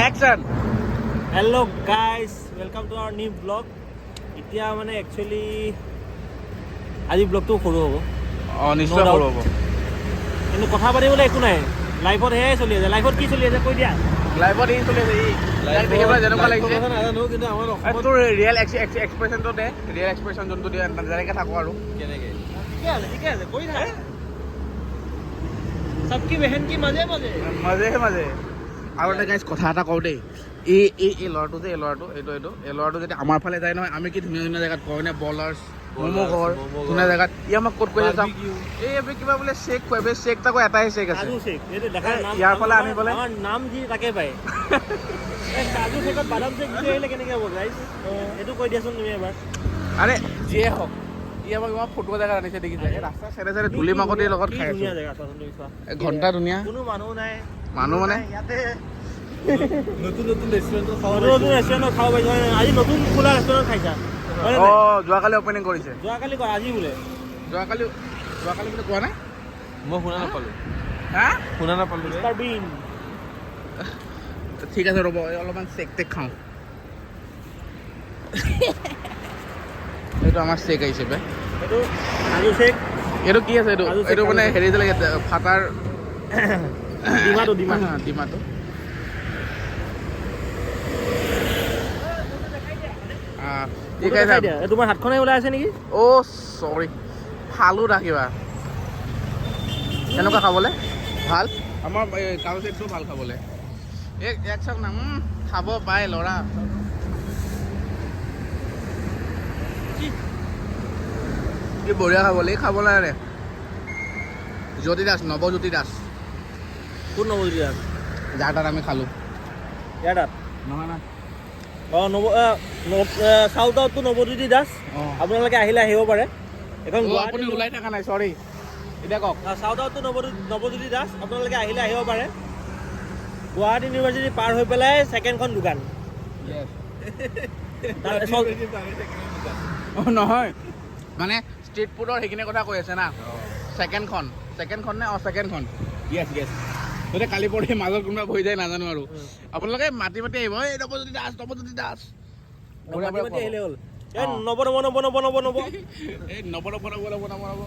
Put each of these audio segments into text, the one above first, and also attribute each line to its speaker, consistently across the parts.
Speaker 1: Action.
Speaker 2: Hello guys, welcome to our new vlog. এতিয়া মানে actually আজি ব্লগটো সৰু হ'ব।
Speaker 1: অঁ, নিশ্চয়
Speaker 2: No doubt.
Speaker 1: সৰু হ'ব।
Speaker 2: কিন্তু কথা পাতিবলৈ একো নাই। লাইফত সেয়াই চলি আছে। লাইফত কি চলি আছে কৈ দিয়া।
Speaker 1: লাইফত ই চলি আছে, ই ইয়াক দেখি পেলাই যেনেকুৱা লাগিছে।
Speaker 3: নাজানো, কিন্তু আমাৰ
Speaker 1: এই
Speaker 3: অসমত
Speaker 1: তোৰ ৰিয়েল এক্সপ্ৰেছনটো দে, ৰিয়েল এক্সপ্ৰেছন যোনটো দিয়ে, যেনেকে থাকো আৰু।
Speaker 3: কেনেকে?
Speaker 2: ঠিকে আছে, ঠিকে আছে, কৰি থাক। सबकी बहन की मजे मजे।
Speaker 1: মাজে মাজে। আৰু এটা গাইজ, কথা এটা কওঁ দেই। এই ল'ৰাটো যে, এই ল'ৰাটো, এইটো এই ল'ৰাটো যদি আমাৰ ফালে যায় নহয়, আমি কি ধুনীয়া ধুনীয়া জেগাত কওঁ নে, বলাৰ্ছ, ম'ম' ঘৰ,
Speaker 3: ম'ম' ঘৰ।
Speaker 1: ধুনীয়া জেগাত। ই আমাক ক'ত কৈছে চাওক।
Speaker 3: Barbecue।
Speaker 1: এই এইবোৰ কিবা বোলে শ্বেক খুৱাই, শ্বেক তাকো এটাই শ্বেক আছে।
Speaker 2: কাজু শ্বেক এইটো দেখা।
Speaker 1: এই,
Speaker 2: নাম
Speaker 1: ইয়াৰ ফালে আনি পেলাই।
Speaker 2: আমাৰ নাম যি তাকে পায়। এই কাজু শ্বেকত বাদাম শ্বেক দি আহিলে কেনেকে হ'ব গাইজ? এইটো কৈ দিয়াচোন তুমি এবাৰ।
Speaker 1: আৰে যিয়ে হওক, ই আমাক ইমান ফটোৱা জেগাত আনিছে, দেখিছে? এই ৰাস্তাৰ চাইডে চাইডে ধূলি মাকতিৰ লগত
Speaker 2: কি
Speaker 1: খাই আছো।
Speaker 2: ধুনীয়া জেগা, চোৱাচোন তুমি, চোৱা।
Speaker 1: এই ঘণ্টা ধুনীয়া।
Speaker 2: কোনো মানুহ নাই।
Speaker 1: মানুহ মানে
Speaker 2: নাই, ইয়াতে
Speaker 3: নতুন নতুন ৰেষ্টুৰেণ্টত খাব।
Speaker 2: নতুন নতুন ৰেষ্টুৰেণ্টত খাব পাৰিছা হয় নাই? আজি নতুন খোলা ৰেষ্টুৰেণ্টত খাইছা, হয় নে নাই?
Speaker 1: অঁ, যোৱাকালি অপেনিং কৰিছে।
Speaker 2: যোৱাকালি কয়, আজি বোলে।
Speaker 1: যোৱাকালি, যোৱাকালি বুলি কোৱা নাই।
Speaker 3: মই শুনা নাপালো।
Speaker 1: হা?
Speaker 3: শুনা নাপালো বে।
Speaker 2: Mister bin.
Speaker 1: ঠিক আছে, ৰ'ব, এই অলপমান চেক টেক খাওঁ। এইটো আমাৰ চেক আহিছে বে।
Speaker 2: এইটো কাজু শ্বেক।
Speaker 1: এইটো কি আছে এইটো?
Speaker 2: কাজু চেক,
Speaker 1: এইটো মানে
Speaker 2: কাজু চেক।
Speaker 1: হেৰি যে লাগে, ফাটাৰ
Speaker 2: ডিমাটো, ডিমা।
Speaker 1: ডিমাটো। কি
Speaker 2: ফটো
Speaker 1: খাইছা?
Speaker 2: দেখাই দিয়া। এই তোমাৰ হাতখনে ওলাই আছে নেকি?
Speaker 1: অ' চৰি, ফালুদা কিবা। কেনেকুৱা খাবলৈ? ভাল। আমাৰ এই কাজু চেকটো ভাল খাবলৈ। এই ইয়াক চাওক না, খাব পায় ল'ৰা। কি বঢ়িয়া খাবলৈ, এই খাবলৈ আনে জ্যোতি দাস, নৱজ্যোতি দাস।
Speaker 2: কোন নৱজ্যোতি দাস?
Speaker 1: যাৰ তাত আমি খালোঁ।
Speaker 2: ইয়াৰ তাত?
Speaker 1: নহয় নহয়।
Speaker 2: অঁ, নৱ চাউথ আউটটো নৱজ্যোতি দাস।
Speaker 1: অঁ।
Speaker 2: আপোনালোকে আহিলে আহিব পাৰে। এখন
Speaker 1: অ, আপুনি ওলাই থকা নাই, চৰি। এতিয়া কওক।
Speaker 2: চাউথ আউটটো নৱজ্যোতি দাস, আপোনালোকে আহিলে আহিব পাৰে। গুৱাহাটী ইউনিভাৰ্চিটি পাৰ হৈ পেলাই ছেকেণ্ডখন দোকান।
Speaker 1: অঁ, নহয়, মানে ষ্ট্ৰিট ফুডৰ সেইখিনি কথা কৈ আছে না। ছেকেণ্ডখন, ছেকেণ্ডখন নে? অঁ, ছেকেণ্ডখন। য়েছ য়েছ। গতিকে কালি পৰহি মাজত কোনোবা বহি যায়, নাজানো আৰু। আপোনালোকে মাতি মাতি আহিব, এই নৱজ্যোতি দাস, নৱজ্যোতি দাস। বঢ়িয়া।
Speaker 2: মাতি
Speaker 1: বঢ়িয়া
Speaker 2: মাতি আহিলে
Speaker 1: খুৱাব।
Speaker 2: হ'ল। এই
Speaker 1: অঁ।
Speaker 2: নৱ নৱ নৱ নৱ নৱ নৱ।
Speaker 1: এই নৱ নৱ নৱ নৱ নৱ নৱ।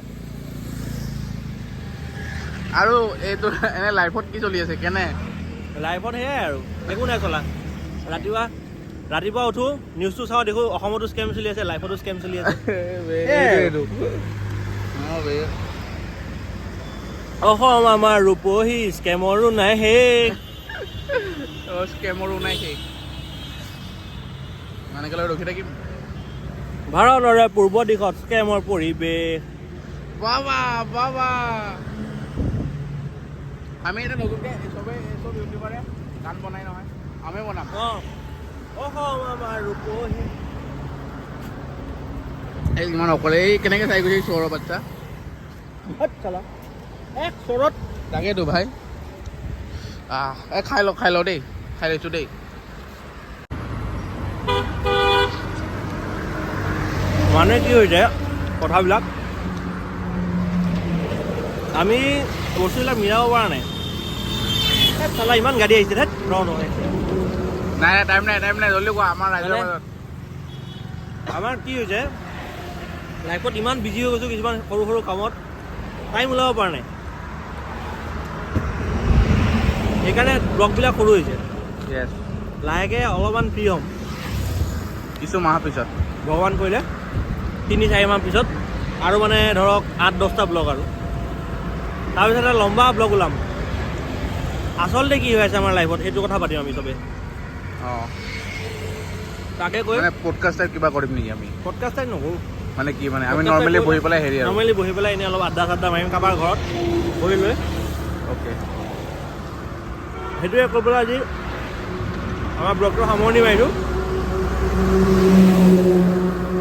Speaker 1: আৰু এইটো এনে লাইফত কি চলি আছে, কেনে?
Speaker 2: লাইফত সেয়াই আৰু, একো নাই চলা। ৰাতিপুৱা ৰাতিপুৱা উঠো, নিউজটো চাওঁ, দেখোঁ অসমতো স্কেম চলি আছে, লাইফতো স্কেম চলি আছে।
Speaker 1: এইটো এইটো অঁ বে।
Speaker 2: অসম আমাৰ ৰূপহী, স্কেমৰো নাই শেষ।
Speaker 1: স্কেমৰো নাই শেষ। মানে কেলে ৰখি থাকিম?
Speaker 2: ভাৰতৰে পূৰ্ব দিশত স্কেমৰ পৰিৱেশ।
Speaker 1: বাবা বাবা, আমি এতিয়া নতুনকে চবে, চব ইউটিউবাৰে গান বনাই নহয়, আমি বনাম।
Speaker 2: অঁ, অসম আমাৰ ৰূপহী।
Speaker 1: এই ইমান অকলে এই কেনেকে চাই গৈছে চোৰৰ বাচ্চা।
Speaker 2: হত চালা, এক চৰত।
Speaker 1: তাকেতো ভাই। আহ, এই খাই লওঁ, খাই লওঁ দেই, খাই লৈছোঁ দেই।
Speaker 2: মানে কি হৈছে কথাবিলাক, আমি বস্তুবিলাক মিলাব পৰা নাই। ধেৎ চালা, ইমান গাড়ী আহিছে। ধেৎ, ৰ নহয়।
Speaker 1: নাই নাই, টাইম নাই, টাইম নাই, জল্দি কোৱা, আমাৰ ৰাইজৰ
Speaker 2: মানে?
Speaker 1: মাজত।
Speaker 2: আমাৰ কি হৈছে, লাইফত ইমান বিজি হৈ গৈছোঁ, কিছুমান সৰু সৰু কামত টাইম ওলাব পৰা নাই। সেইকাৰণে ব্লগবিলাক সৰু হৈছে। লাহেকৈ অলপমান ফ্ৰী হ'ম।
Speaker 1: কিছু মাহৰ পিছত।
Speaker 2: ভগৱান কৰিলে 3-4 মাহ পিছত আৰু মানে ধৰক 8-10টা ব্লগ আৰু তাৰপিছত এটা লম্বা ব্লগ ওলাম। আচলতে কি হৈ আছে আমাৰ লাইফত, সেইটো কথা পাতিম আমি চবে। তাকে কৈ।
Speaker 1: মানে পডকাষ্ট টাইপ কিবা কৰিম নেকি আমি?
Speaker 2: পডকাষ্ট টাইপ নকৰোঁ।
Speaker 1: মানে কি, মানে আমি নৰ্মেলি বহি পেলাই হেৰি আৰু
Speaker 2: নৰ্মেলি বহি পেলাই এনেই অলপ আড্ডা চাড্ডা মাৰিম কাৰোবাৰ ঘৰত বহি লৈ। সেইটোৱে কৈ পেলাই আজি আমাৰ ব্লগটোৰ সামৰণি মাৰিলোঁ।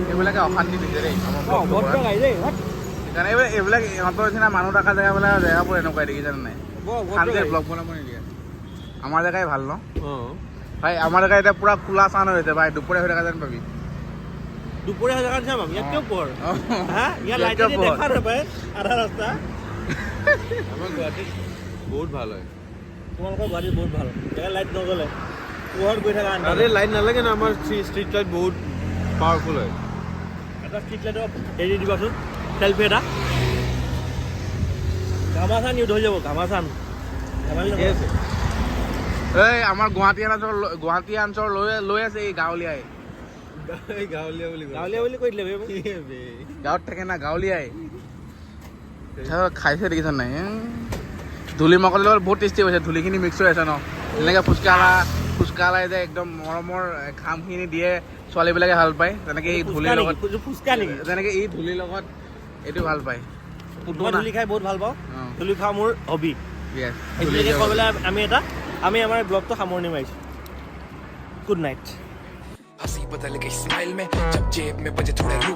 Speaker 1: এইবিলাকে অশান্তি দিছে দেই আমাৰ
Speaker 2: অঁ,
Speaker 1: ব্লগটো
Speaker 2: অভদ্ৰ
Speaker 1: কৰাত।
Speaker 2: গাড়ী দেই, হত।
Speaker 1: সেইকাৰণে এইবিলাক ইহঁতৰ নিচিনা মানুহ থকা জেগাবিলাক, জেগাবোৰ এনেকুৱাই, দেখিছেনে নাই?
Speaker 2: বৰ অভদ্ৰ
Speaker 1: শান্তিৰে
Speaker 2: গাড়ী।
Speaker 1: ব্লগ বনাব নিদিয়ে। আমাৰ জেগাই ভাল ন?
Speaker 2: অঁ।
Speaker 1: ভাই, আমাৰ জেগা এতিয়া পুৰা খোলা চান হৈ আছে ভাই, দুপৰীয়া হৈ থকা যেন পাবি।
Speaker 2: দুপৰীয়া হৈ থকা নিচিনা পাম। ইয়াত কিয় পোহৰ? হা, ইয়াত
Speaker 1: ইয়াত
Speaker 2: লাইট
Speaker 1: কিয় পোহৰ?
Speaker 2: দেখা নাপায় আধা ৰাস্তা।
Speaker 3: আমাৰ গুৱাহাটীত বহুত ভাল হয়।
Speaker 2: তোমালোকৰ গুৱাহাটীত বহুত ভাল, ইয়াত লাইট নজ্বলে। পোহৰত গৈ থকা
Speaker 3: আৰে লাইট নালাগে না, আমাৰ ষ্ট্ৰীট লাইট বহুত পাৱাৰফুল হয়।
Speaker 2: এটা ষ্ট্ৰীট লাইটৰ হেৰি দিবাচোন, চেলফি এটা। ঘামাচান ইউজ হৈ যাব, ঘামাচান ধেমালি
Speaker 3: ঠিকে
Speaker 2: নকৰা।
Speaker 3: আছে।
Speaker 1: এই আমাৰ গুৱাহাটী অঞ্চল লৈ লৈ আছে এই গাঁৱলীয়াই।
Speaker 3: এই গাঁৱলীয়া বুলি কয়।
Speaker 2: গাঁৱলীয়া বুলি কৈ দিলে বে।
Speaker 3: কি বে।
Speaker 1: গাঁৱত থাকে না গাঁৱলীয়াই। খাইছে দেখিছা নাই? ধূলি মাকলিৰ লগত বহুত টেষ্টি হৈছে, ধূলিখিনি মিক্স হৈ আছে ন। যেনেকৈ ফুচকালাই যে একদম মৰমৰ ঘামখিনি দিয়ে, ছোৱালীবিলাকে ভাল পায়, তেনেকৈ এই ধূলিৰ
Speaker 2: ফুচকা
Speaker 1: লগত
Speaker 2: নেকি? ফুচকা নেকি?
Speaker 1: তেনেকৈ এই ধূলিৰ লগত এইটো ভাল পায়।
Speaker 2: মই ধূলি খাই বহুত ভাল পাওঁ। ধূলি খোৱা মোৰ হবি।
Speaker 1: Yes.
Speaker 2: এইখিনিকে কৈ পেলাই আমি আমাৰ ব্লগটো সামৰণি মাৰিছোঁ। Good night.
Speaker 4: हंसी बदल गई स्माइल में जब जेब में बजे थोड़े रुपए।